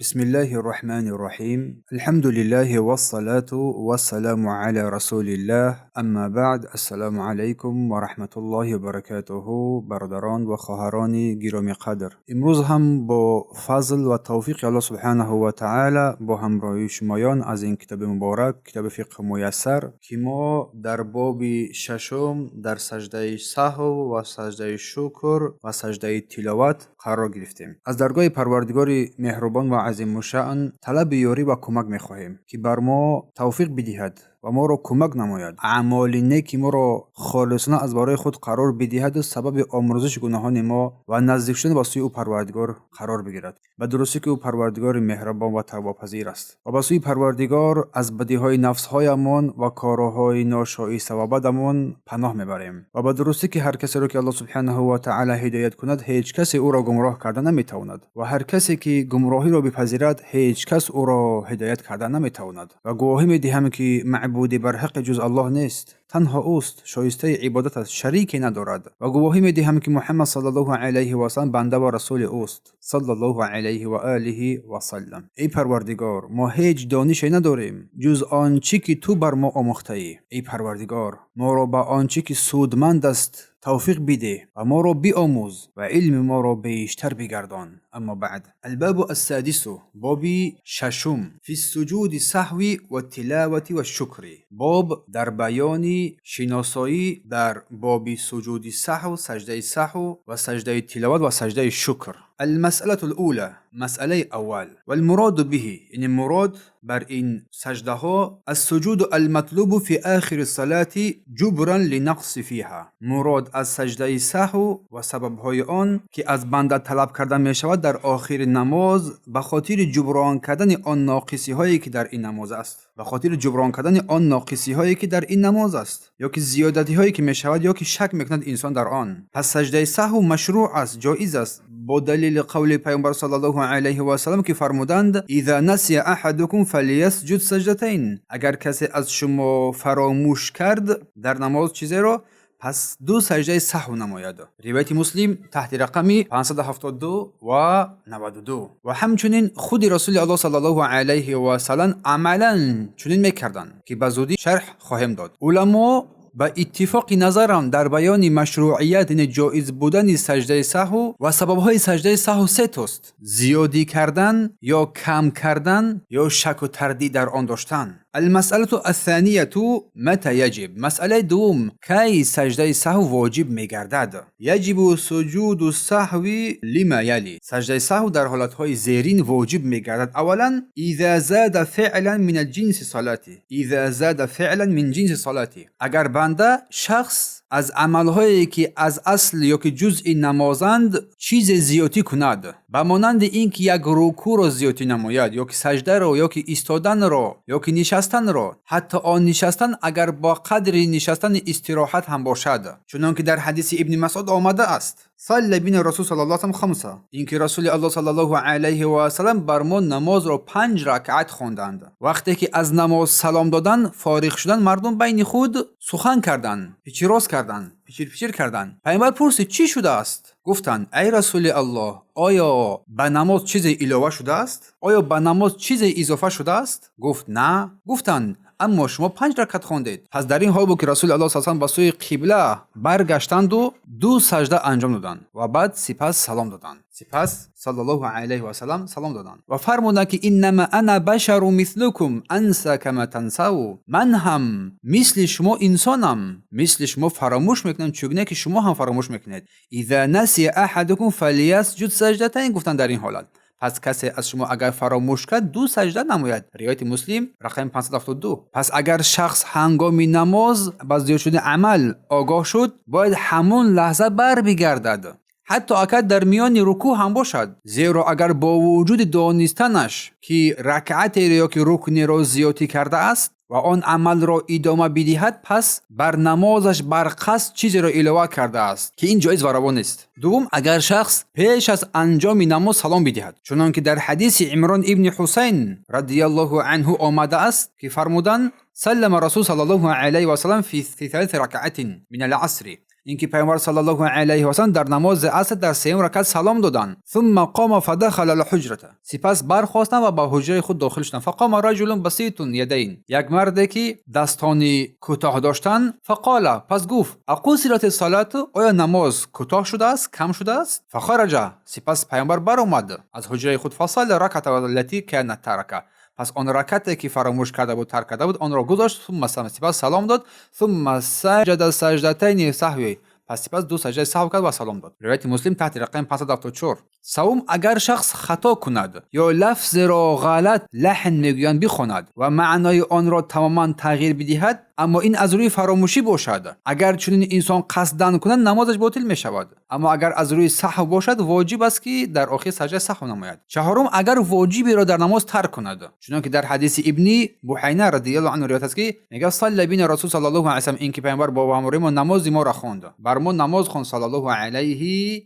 بسم الله الرحمن الرحيم. الحمد لله والصلاة والسلام على رسول الله. أما بعد، السلام عليكم ورحمة الله وبركاته. برادران و خواهران گرامی قدر، امروز هم با فضل و توفیق الله سبحانه و تعالی با همراهی شمایان از این کتاب مبارک، کتاب فقه میسر، که ما در باب ششم در سجده سهو و سجده شکر و سجده تلاوت قرار گرفتیم. از درگاه پروردگار مهربان و عظیم الشأن طلب یاری و کمک میخواهیم که بر ما توفیق بدهد و ما را کمک نماید، اعمال نیک ما را خالصانه از برای خود قرار بدهد و سبب آمرزش گناهان ما و نزدیک شدن به سوی او پروردگار قرار بگیرد. به درستی که او پروردگار مهربان و توبه‌پذیر است. و به سوی پروردگار از بدیهای نفسهایمان و کارهای ناشایست و بدمان پناه میبریم. و به درستی که هر کسی را که الله سبحانه و تعالی هدایت کند، هیچ کسی او را گمراه کرده نمیتواند و هر کسی که گمراهی را بپذیرد، هیچ کس او را هدایت کرده نمیتواند. و گواهی میدهم که معبودی بر حق جز الله نیست، تنها اوست، شایسته عبادت است، شریکی ندارد. و گواهی میدهم که محمد صلی الله علیه و سلم بنده و رسول اوست، صلی الله علیه و آله و سلم. ای پروردگار، ما هیچ دانشی نداریم جز آنچه که تو بر ما آموخته ای. ای پروردگار، ما را به آنچه که سودمند است توفیق بده و ما را بیاموز و علم ما را بیشتر بگردان. اما بعد، الباب السادس، باب ششم، فی السجود السهو والتلاوة والشکر. باب در بیان شناسایی در باب سجود سهو، سجده سهو و سجده تلاوت و سجده شکر. المسألة الأولى، مسأله اول، والمراد به، یعنی مراد بر این سجده ها، السجود المطلوب في آخر الصلاة جبرا لنقص فيها. مراد از سجده سهو و سبب های آن که از بنده طلب کرده می شود در آخر نماز به خاطر جبران کردن آن ناقصی هایی که در این نماز است، به خاطر جبران کردن آن ناقصی هایی که در این نماز است یا که زیادتی هایی که می شود یا که شک میکند انسان در آن. پس سجده سهو مشروع است، جایز است، با دلیل قول پیامبر صلی الله علیه و سلم که فرمودند: اذا نسی احدکم فلیسجد سجدتین. اگر کسی از شما فراموش کرد در نماز چیزی را، پس دو سجده سهو نماید. روایت مسلم تحت رقم 572 و 92. و همچنین خود رسول الله صلی الله علیه و سلم عملا چنین میکردند که به زودی شرح خواهیم داد. علما به اتفاق نظرم در بیان مشروعیت، یعنی جایز بودن سجده سهو و سببهای سجده سهو سه تاست: زیادی کردن یا کم کردن یا شک و تردید در آن داشتن. المسألة الثانية، متى يجب. مسئله دوم، کی سجده سهو واجب میگردد؟ يجب سجود السهو لما يلي. سجده سهو در حالتهای زیرین واجب میگردد. اولا، اذا زاد فعلا من الجنس صلاة. اذا زاد فعلا من جنس صلاة، اگر بنده، شخص از عملهایی که از اصل یا که جزء نمازند چیز زیادی کند، به مانند اینکه یک رکوع را زیادی نماید یا که سجده را یا که ایستادن را یا که نشستن را، حتی آن نشستن اگر با قدر نشستن استراحت هم باشد، چنان که در حدیث ابن مسعود آمده است: صلى بنا رسول صلی الله علیه و خمسة، اینکه رسول الله صلی الله علیه و سلم بر ما نماز را پنج رکعت خواندند. وقتی که از نماز سلام دادن، فارغ شدن، مردم بین خود سخن کردند، پیچ راز کردند، پیچیر پیچیر کردند. پیامبر پرسید: چی شده است؟ گفتند: ای رسول الله، آیا به نماز چیز علاوه شده است؟ آیا به نماز چیز اضافه شده است؟ گفت: نه. گفتند: اما شما پنج رکعت خواندید. پس در این حال بود که رسول الله صلی الله علیه و به سوی قبله برگشتند و دو سجده انجام دادند و بعد سپس سلام دادند. سپس صلی الله علیه و سلم سلام دادند و فرمودند که انما انا بشر مثلکم انسى کما تنسون. من هم مثل شما انسانم، مثل شما فراموش میکنم، چگونه که شما هم فراموش میکنید. اذا نسی احدکم فلیسجد سجدتین. گفتند در این حالت پس کسی از شما اگر فراموش کرد، دو سجده نماید. روایت مسلم رقم 572. پس اگر شخص هنگام نماز به زیاد شدن عمل آگاه شد، باید همون لحظه بر بگردد، حتی اگر در میان رکوع هم باشد، زیرا اگر با وجود دانستنش که رکعت یا که رکنی را زیادی کرده است و آن عمل را ادامه بدهد، پس بر نمازش بر قصد چیزی را علاوه کرده است که این جایز و روا نیست. دوم، اگر شخص پیش از انجام نماز سلام بدهد، چنان که در حدیث عمران ابن حسین رضی الله عنه آمده است که فرمودند: سلم رسول صلی الله علیه و سلم في ثالث ركعة من العصر. Инки пайғамбар саллаллоҳу алайҳи васаллам дар намози аср дар сеюм ракат салом доданд. ثم قام فدخل الحجرة. Сипас бархостанд ва ба ҳуҷраи худ дохил шуданд. فقام رجل بسيط اليدين. Як марде ки дастони кӯтоҳ доштанд. فقال, пас гуфт: أقصرت الصلاة, оё намоз кӯтоҳ шудааст, кам шудааст? فخرج, сипас пайғамбар баромад аз ҳуҷраи худ. فصلى الركعة التي كان ترك, пас он ракате ки фаромӯш карда буд, тарк карда буд, онро гузошт. ثم сипас салом дод. ثم سجد سجدتي سهو, пас сипас ду саҷдаи саҳв кард ва салом дод. Ривояти Муслим таҳти рақами 574. Савум, агар шахс хато кунад ё лафзеро ғалат, лаҳн мегӯянд, бихонад ва маънои онро тамоман тағйир бидиҳад, аммо ин аз рӯи фаромӯшӣ бошад. Агар чунин инсон қасдан кунад, намозаш ботил мешавад, аммо агар аз рӯи саҳв бошад, воҷиб аст ки дар охир саҷдаи саҳв намояд. Чаҳорум, агар воҷиберо дар намоз тарк кунад, чунон ки дар ҳадиси Ибни Буҳайна радиаллоҳу анҳу ривоят аст, ки мегӯяд: صلى بنا رسول صلى الله عليه وسلم, ин ки пайғамбар бо ҳамроҳи мо намози моро хонд, бар мо намоз хонд صلى الله عليه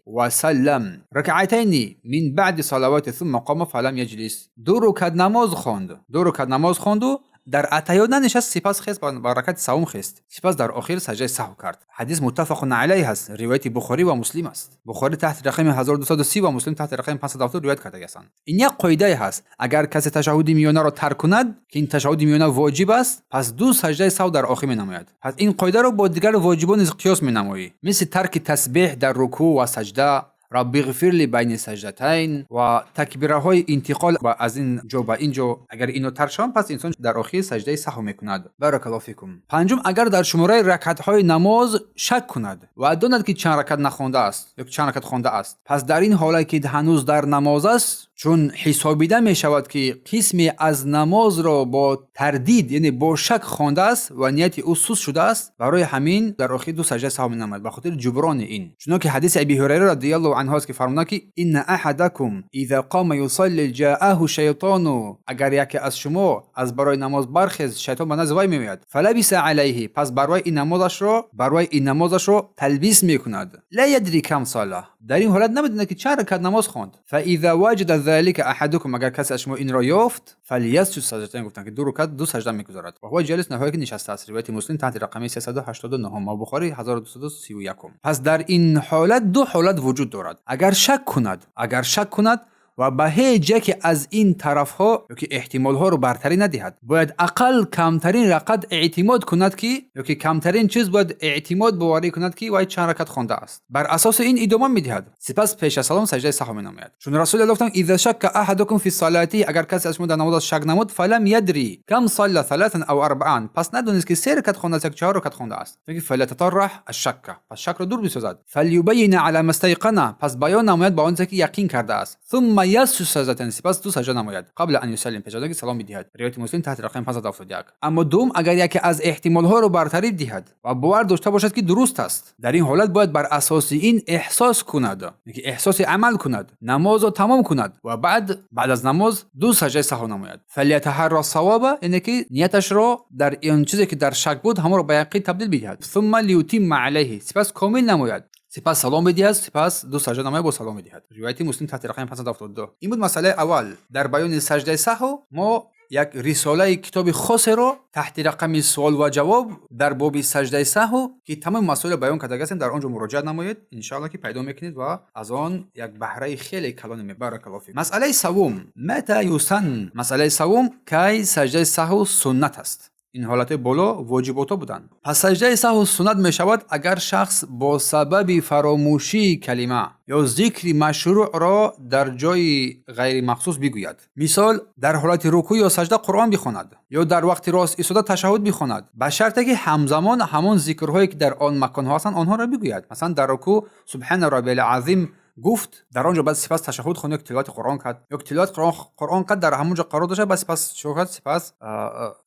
وسلم ركعتين من بعد الصلوات ثم قام فلم يجلس. Ду рукат намоз хонд, ду рукат намоз хонду дар атаҳиёт нанишаст, сипас хест, ба ракати савум хест, сипас дар охир саҷдаи саҳв кард. Ҳадис муттафақун алайҳ аст, ривояти Бухорӣ ва Муслим аст. Бухорӣ таҳти рақами 1230 ва Муслим таҳти рақами 570 ривоят кардагиастанд. Ин як қоидае ҳаст: агар касе ташаҳуди миёнаро тарк кунад, ки ин ташаҳуди миёна воҷиб аст, пас ду саҷдаи саҳв дар охир менамояд. Пас ин қоидаро бо дигар воҷибон низ қиёс менамоӣ, мисли тарки тасбеҳ дар рукӯъ ва саҷда, رب اغفر لي بين السجدتين ва такбираҳои интиқол аз ин ҷо ба ин ҷо. Агар ино тарк шаванд, пас инсон дар охир саҷдаи саҳв мекунад. بارك الله فيكم. Панҷум, агар дар шумораи ракатҳои намоз шак кунад ва донад ки чанд ракат нахондааст ё чанд ракат хондааст, пас дар ин ҳолат ки ҳанӯз дар намоз аст, чун ҳисобида мешавад ки қисме аз намозро бо тардид, яъне бо шак хондааст ва нияти ӯ суст шудааст, барои ҳамин дар охир ду саҷдаи саҳв менамояд ба хотири ҷуброни ин. Чунон ки ҳадиси Аби Ҳурайра رضي الله عنه аст, ки фармуданд ки: إن أحدكم إذا قام يصلي جاءه الشيطان, агар яке аз шумо аз барои намоз бархез, шайтон ба назди вай меояд. فلبس عليه, пас бар вай ин намозашро талбис мекунад. لا يدري كم صلى, дар ин ҳолат намедонад ки чанд ракат намоз хонд. فإذا وجد ذلك أحدكم, агар касе аз шумо инро ёфт, فليسجد سجدتين, гуфтанд ки ду рукат, ду саҷда мегузорад. وهو جالس, ҳоле ки нишастааст. Ривояти Муслим таҳти рақами 389 ва Бухорӣ 1231. Пас дар ин ҳолат ду ҳолат вуҷуд дорад. Агар шак кунад ва ба ҳеҷ яке аз ин тарафҳо ёки эҳтимолҳоро бартарӣ надиҳад, бояд ақал камтарин ракат эътимод кунад ки, ёки камтарин чиз бояд эътимод, боварӣ кунад ки вай чанд ракат хондааст. Бар асоси ин идома медиҳад, сипас пеш аз салом саҷдаи саҳв менамояд. Чун Расули Аллоҳ гуфтанд: إذا شك أحدكم في صلاته, агар касе аз шумо дар намозаш шак намуд, فلم يدر كم صلى ثلاثا أو أربعا, пас надонист ки се ракат хондааст ё чаҳор ракат хондааст, فليتطرح الشك, пас шакро дур бисозад. فليبين على ما استيقن, пас баён намояд ба он чизе ки яқин кардааст. ثم يسجد سجدتين, сипас ду саҷда намояд. قبل أن يسلم, пеш аз он ки салом бидиҳад. Ривояти Муслим таҳти рақами 571. Аммо дуюм, агар яке аз эҳтимолҳоро бартарӣ диҳад ва бовар дошта бошад ки дуруст аст, дар ин ҳолат бояд бар асоси ин эҳсос кунад, ки эҳсоси амал кунад, намозро тамом кунад ва баъд аз намоз ду саҷдаи саҳв намояд. فليتحر الصواب, яъне ки нияташро дар он чизе ки дар шак буд, ҳамонро ба яқин табдил бидиҳад. ثم ليتم عليه, сипас комил намояд, сипас салом бидиҳад, сипас ду саҷда намояд, бо салом медиҳад. Ривояти Муслим таҳти рақами 572. Ин буд масъалаи аввал дар баёни саҷдаи саҳв. Мо як рисолаи китоби хосеро таҳти рақами суол ва ҷавоб дар боби саҷдаи саҳв, ки тамоми масоилро баён карда ҳастем, дар он ҷо муроҷиат намоед, иншоалло ки пайдо мекунед ва аз он як баҳраи хеле калоне. بارك الله فيك. Масъалаи савум: متى يسن. Масъалаи савум: кай саҷдаи саҳв суннат аст? Ин ҳолатҳои боло воҷиботҳо буданд. Пас саҷдаи саҳв суннат мешавад, агар шахс бо сабаби фаромӯшии калима ё зикри машрӯъро дар ҷои ғайримахсус бигӯяд. Мисол, дар ҳолати рукӯъ ё саҷда Қуръон бихонад ё дар вақти рост истода ташаҳҳуд бихонад, ба шарте ки ҳамзамон ҳамон зикрҳое ки дар он маконҳо ҳастанд, онҳоро бигӯяд. Масалан, дар рукӯъ سبحان ربي العظيم гуфт, дар он ҷо баъд сипас ташаҳҳуд хонд ё ки тиловати Қуръон кард, ё ки тиловати Қуръон кард, дар ҳамон ҷо қарор дошта, баъд сипас чӣ кард? Сипас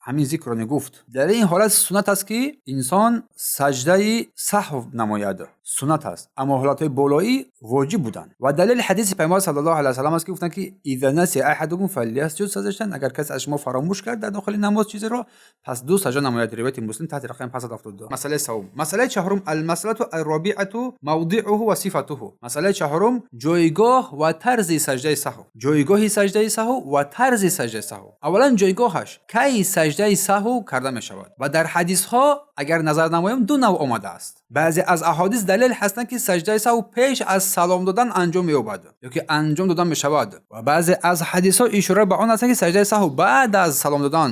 ҳамин зикрро гуфт. Дар ин ҳолат суннат аст ки инсон саҷдаи саҳв намояд, суннат аст. Аммо ҳолатҳои болоӣ воҷиб буданд. Ва далели ҳадиси Пайғамбар صلى الله عليه وسلم аст, ки гуфтанд ки: إذا نسي أحدكم فليسجد سجدتين, агар касе аз шумо фаромӯш кард дар дохили намоз чизеро, пас ду саҷда намояд. Ривояти Муслим таҳти рақами 572. Масъалаи савум. Масъалаи чаҳорум: المسألة الرابعة موضعه وصفته. Масъалаи чаҳорум: ҷойгоҳ ва тарзи саҷдаи саҳв. Ҷойгоҳи саҷдаи саҳв ва тарзи саҷдаи саҳв. Аввалан, ҷойгоҳаш: кай саҷдаи саҳв карда мешавад? Ва дар ҳадисҳо агар назар намоем, ду навъ омадааст. Баъзе аз аҳодис далел ҳастанд, ки саҷдаи саҳв пеш аз салом додан анҷом меёбад ё ки анҷом дода мешавад, ва баъзе аз ҳадисҳо ишора ба он ҳастанд, ки саҷдаи саҳв баъд аз салом додан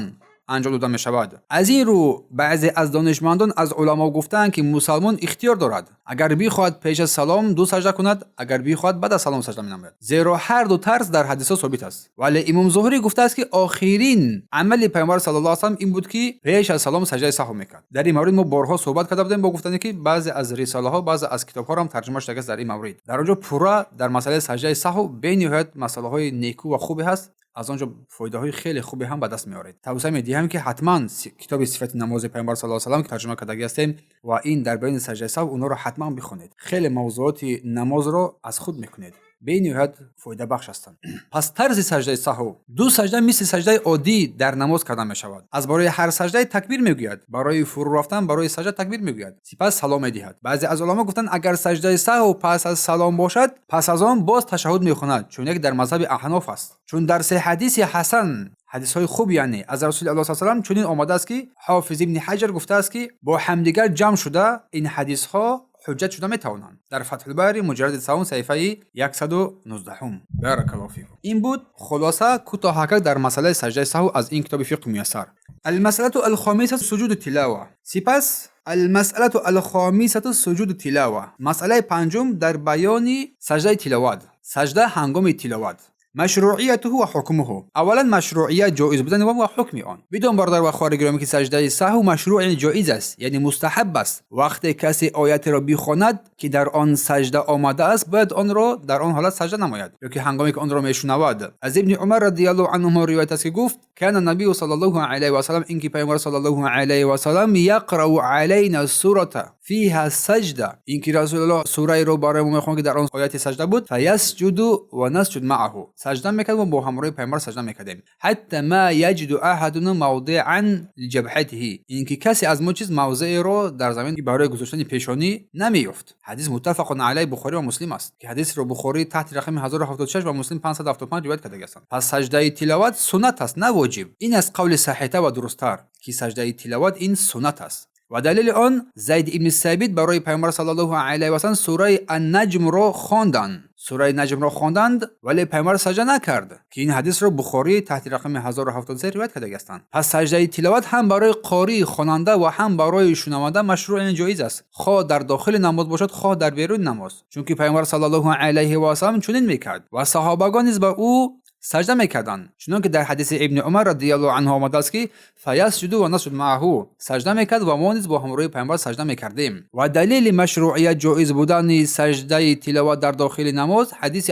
анҷом дода мешавад. Аз ин рӯ баъзе аз донишмандон, аз уламо гуфтаанд, ки мусалмон ихтиёр дорад: агар бихоҳад, пеш аз салом ду саҷда кунад, агар бихоҳад, баъд аз салом саҷда менамояд, зеро ҳар ду тарз дар ҳадисҳо собит аст. Вале имом Зуҳрӣ гуфтааст, ки охирин амали Пайғамбар саллаллоҳу алайҳи васаллам ин буд, ки пеш аз салом саҷдаи саҳв мекард. Дар ин маврид мо борҳо суҳбат карда будем, бо гуфтане, ки баъзе аз рисолаҳо, баъзе аз китобҳоро ҳам тарҷума шудааст дар ин маврид. Дар он ҷо пурра дар масъалаи саҷдаи саҳв бениҳоят масъалаҳои некӯ ва хубе ҳаст. Аз он ҷо фоидаҳои хеле хубе ҳам ба даст меоред. Тавсия медиҳам, ки ҳатман китоби сифати намози Пайғамбар саллаллоҳу алайҳи васаллам, ки тарҷума кардагӣ ҳастем, ва ин дар баёни саҷдаи саҳв, онҳоро ҳатман бихонед. Хеле мавзӯоти намозро аз худ мекунед, бениҳоят фоидабахш ҳастанд. Пас тарзи саҷдаи саҳв: ду саҷда мисли саҷдаи оддӣ дар намоз карда мешавад. Аз барои ҳар саҷдаи такбир мегӯяд, барои фурӯ рафтан барои саҷда такбир мегӯяд, сипас салом медиҳад. Баъзе аз уламо гуфтанд, агар саҷдаи саҳв пас аз салом бошад, пас аз он боз ташаҳҳуд мехонад, чун як дар мазҳаби Аҳноф аст, чун дар се ҳадиси ҳасан, ҳадисҳои хуб, яъне аз Расули Аллоҳ саллаллоҳу алайҳи васаллам чунин омадааст, ки Ҳофиз ибни Ҳаҷар гуфтааст, ки бо ҳамдигар ҷамъ шуда ин ҳадисҳо ҳуҷҷат шуда метавонанд. Дар Фатҳулбари, муҷаллади севум, саҳифаи 119-ум. Баракаллоҳу фикум. Ин буд хулоса кӯтоҳакак дар масъалаи саҷдаи саҳв аз ин китоби фиқҳ муяссар. المسألة الخامسة سجود التلاوة. Сипас المسألة الخامسة سجود التلاوة. Масъалаи панҷум дар баёни саҷдаи тиловат, саҷда ҳангоми тиловат, مشروعيته وحكمه. Аввалан, машруъият, ҷоиз будани ва ҳукми он. Бидон, бародар ва хоҳари гиромӣ, ки саҷдаи саҳв машруъ, яъне ҷоиз аст, яъне мустаҳаб аст. Вақте касе оятеро бихонад, ки дар он саҷда омадааст, бояд онро дар он ҳолат саҷда намояд ё ки ҳангоме ки онро мешунавад. Аз Ибни Умар радиаллоҳу анҳумо ривоят аст, ки гуфт: كان النبي صلى الله عليه وسلم, ин ки Пайғамбар саллаллоҳу алайҳи васаллам, يقرأ علينا سورة فيها سجدة, ин ки Расулуллоҳ сураеро барои мо мехонд, ки дар он ояти саҷда буд, فيسجد ونسجد معه, саҷда мекард, мо бо ҳамроҳи Пайғамбар саҷда мекардем, حتى ما يجد أحدنا موضعا لجبهته, ин ки касе аз мо чиз мавзееро дар замин барои гузоштани пешонӣ намеёфт. Ҳадис متفق عليه, Бухорӣ ва Муслим аст, ки ҳадисро Бухорӣ таҳти рақами 1076 ва Муслим 575 ривоят карда ҳастанд. Пас саҷдаи тиловат суннат аст, на воҷиб. Ин аст қавли саҳиҳта ва дурусттар, ки саҷдаи тиловат ин суннат аст. Ва далели он: Зайд ибни Сабит барои Пайғамбар саллаллоҳу алайҳи васаллам сураи Аннаҷмро хонданд, сураи Наҷмро хонданд, вале Пайғамбар саҷда накард, ки ин ҳадисро Бухорӣ таҳти рақами 1073 ривоят карда ҳастанд. Пас саҷдаи тиловат ҳам барои қорӣ, хонанда, ва ҳам барои шунаванда машруъ, яъне ҷоиз аст, хоҳ дар дохили намоз бошад, хоҳ дар беруни намоз, чунки Пайғамбар саллаллоҳу алайҳи васаллам чунин мекард ва саҳобагон низ ба ӯ саҷда мекарданд, чунон ки дар ҳадиси Ибни Умар радиаллоҳу анҳу омадааст, ки فيسجد ونسجد معه, саҷда мекард ва мо низ бо ҳамроҳи Пайғамбар саҷда мекардем. Ва далели машруъият, ҷоиз будани саҷдаи тиловат дар дохили намоз, ҳадиси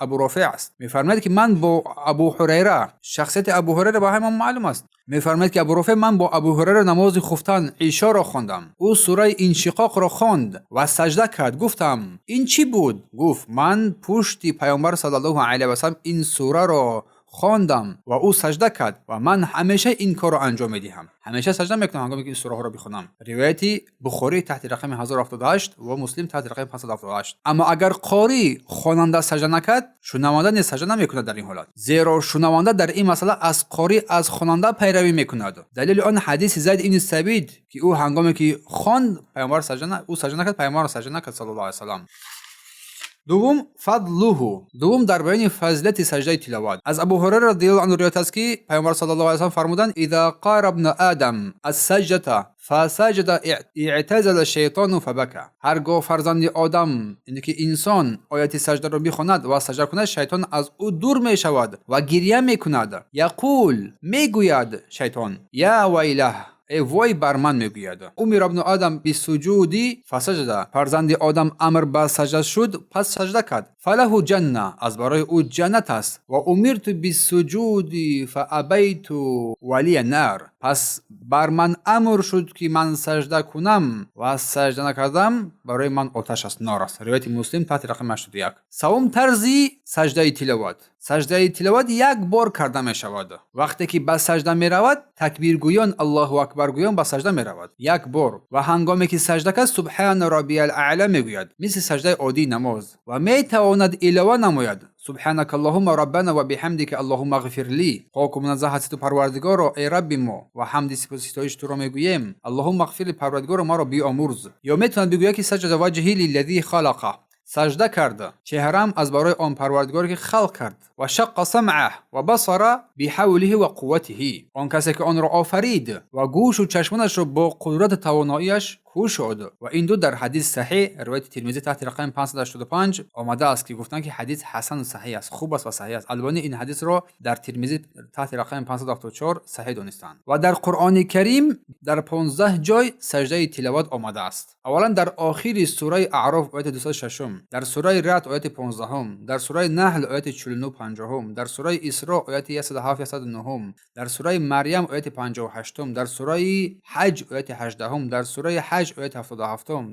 Абу Рофеъ аст. Мефармояд, ки ман бо Абу Ҳурайра, шахсияти Абу Ҳурайра ба ҳама маълум аст, мефармояд, ки Абу Рофеъ: ман бо Абу Ҳурайра намози хуфтан, ишоро хондам. Ӯ сураи Иншиқоқро хонд ва саҷда кард. Гуфтам: «Ин чӣ буд?» Гуфт: «Ман пушти Пайғамбар саллаллоҳу алайҳи васаллам ин сураро хондам ва ӯ саҷда кард ва ман ҳамеша ин корро анҷом медиҳам, ҳамеша саҷда мекунам, ҳангоме ки ин сураҳоро бихонам». Ривояти Бухорӣ таҳти рақами 1078 ва Муслим таҳти рақами 578. Аммо агар қорӣ, хонанда саҷда накард, шунаванда низ саҷда намекунад дар ин ҳолат, зеро шунаванда дар ин масъала аз қорӣ, аз хонанда пайравӣ мекунад. Далели он ҳадиси Зайд ибни Сабид, ки ӯ ҳангоме ки хонд, Пайғамбар саҷда, ӯ саҷда накард, Пайғамбар саҷда накард саллаллоҳу алайҳи васаллам. Дуввум, فضله. Дуввум, дар баёни фазилати саҷдаи тиловат. Аз Абу Ҳурайра радиаллоҳу анҳу ривоят аст, ки Пайғамбар саллаллоҳу алайҳи васаллам фармуданд: إذا قرأ ابن آدم السجدة فسجد اعتزل الشيطان فبكى. Ҳаргоҳ фарзанди одам, яъне ки инсон, ояти саҷдаро бихонад ва саҷда кунад, шайтон аз ӯ дур мешавад ва гирья мекунад. يقول, мегӯяд шайтон: يا ويله, э вой бар ман, мегӯяд. أمر ابن آدم بالسجود فسجد, фарзанди одам амр ба саҷда шуд, пас саҷда кард. فله الجنة, аз барои ӯ ҷаннат аст. وأمرت بالسجود فأبيت ولي النار, пас бар ман амр шуд, ки ман саҷда кунам ва саҷда накардам, барои ман оташ аст, нор аст. Ривояти Муслим таҳти рақами 81. Савум, тарзи саҷдаи тиловат. Саҷдаи тиловат як бор карда мешавад. Вақте ки ба саҷда меравад, такбиргӯён, Аллоҳу акбаргӯён ба саҷда меравад як бор ва ҳангоме ки саҷда кард, سبحان ربي الأعلى мегӯяд, мисли саҷдаи оддии намоз, ва метавонад илова намояд. سبحانك اللهم ربنا وبحمدك اللهم اغفر لي. پاک و منزه هستی تو پروردگارا، ای رب ما، و حمد سپاس ستایش تو را میگوییم. اللهم اغفر لي، پروردگارا ما را بیامرز. یا میتواند بگوید که سجد وجهي للذي خلقه، سجده کرده چهرم از برای آن پروردگاری که خلق کرد، و شق سمعه و بصره بحوله و قوته، آن کسی که آن را آفرید و گوش و چشمانش را با قدرت تواناییش گشود. و این دو در حدیث صحیح روایت ترمذی تحت رقم 585 آمده است که گفتند که حدیث حسن و صحیح است، خوب است و صحیح است. البانی این حدیث را در ترمذی تحت رقم 574 صحیح دانستند. و در قرآن کریم در 15 جای سجده تلاوت آمده است. اولا در آخر سوره اعراف آیت 206، در سوره رعد آیت 15، در سوره نحل آیت 49 50، در سوره اسراء آیت 107 109، در سوره مریم آیت 58، در سوره حج آیت 18، در سوره حج آیت 77،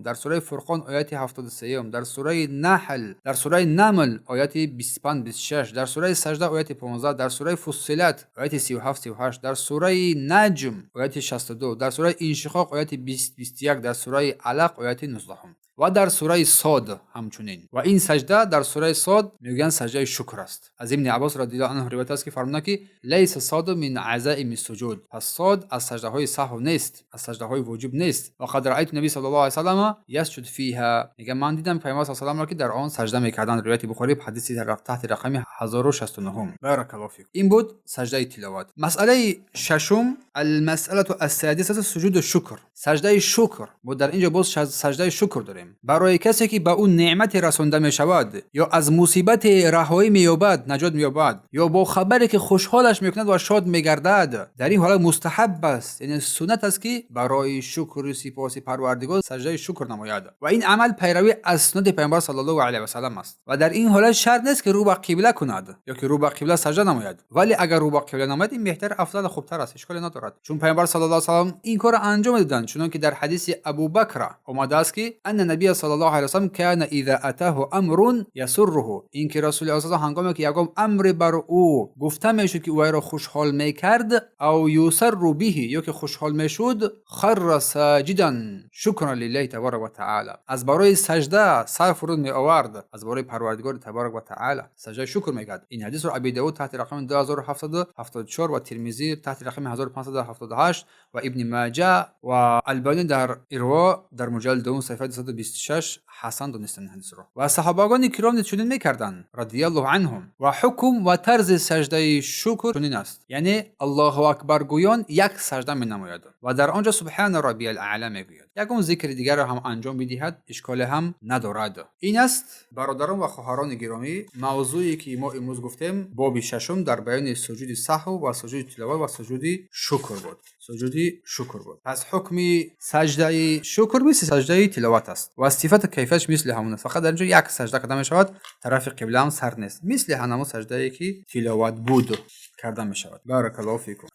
در سوره فرقان آیت 73، در سوره نحل، در سوره نمل آیت 25 26، در سوره سجده آیت 15، در سوره فصلت آیت 37 38، در سوره نجم آیت 62، در سوره انشقاق آیت 20 21، در سوره علق آیت 19 و در سوره صاد همچنین. و این سجده در سوره صاد میگن سجده شکر است. از ابن عباس رضی الله عنه روایت است که فرمودند که ليس صاد من عزائم السجود، پس صاد از سجده های سهو نیست، از سجده های واجب نیست. و قد رأيت النبي صلى الله عليه وسلم يسجد فيها، میگه من دیدم پیامبر صلی الله علیه و که در آن سجده میکردند. روایت بخاری، حدیث تحت رقم 1069. بارك الله فیک. این بود سجده تلاوت. مسئله ششم، المسألة السادسة سجود الشكر، سجده شکر. ما در اینجا باز سجده شکر داریم. برای کسی که به او نعمت رسانده می شود یا از مصیبت رهایی می یابد، نجات می یابد، یا با خبری که خوشحالش میکند و شاد میگردد، در این حالت مستحب است، یعنی سنت است که برای شکر و سپاس پروردگار سجده شکر نماید و این عمل پیروی از سنت پیامبر صلی الله علیه و سلم است. و در این حالت شرط نیست که رو به قبله کند یا که رو به قبله سجده نماید، ولی اگر رو به قبله نماید این بهتر، افضل، خوبتر است، اشکالی ندارد، چون پیامبر صلی الله علیه و سلم این کار انجام دادند، چون که در حدیث ابوبکر آمده است که ان النبي صلى الله عليه وسلم كان اذا اتاه امر يسره، این که رسول الله هنگامی که یگام امر بر او گفته میشد که او را خوشحال میکرد، او يسر به، یا که خوشحال میشد، خر ساجدا شكرا لله تبارك وتعالى، از برای سجده سر فرود می آورد، از برای پروردگار تبارک و تعالی سجده شکر میکرد. این حدیث رو ابی داود تحت رقم 2774 و ترمذی تحت رقم 1578 و ابن ماجه و البانی در اروا در مجلد دوم صفحه 226 حسن دانستن این حدیث رو. و صحابگان کرام نیز چنین میکردند رضی الله عنهم. و حکم و طرز سجده شکر چنین است، یعنی الله اکبر گویان یک سجده می نماید و در آنجا سبحان ربی الاعلی میگوید. یکم ذکر دیگر را هم انجام بدهد اشکال هم ندارد. این است برادران و خواهران گرامی موضوعی که ما امروز گفتیم، باب ششم در بیان سجود سهو و سجود تلاوت و سجود شکر بود، سجود شکر بود. پس حکم سجده شکر مثل سجده تلاوت است و صفت کیفیتش مثل همون است، فقط در اینجا یک سجده کرده می شود، طرف قبله هم سر نیست، مثل همون سجده که تلاوت بود کرده می شود. بارك الله فیکم.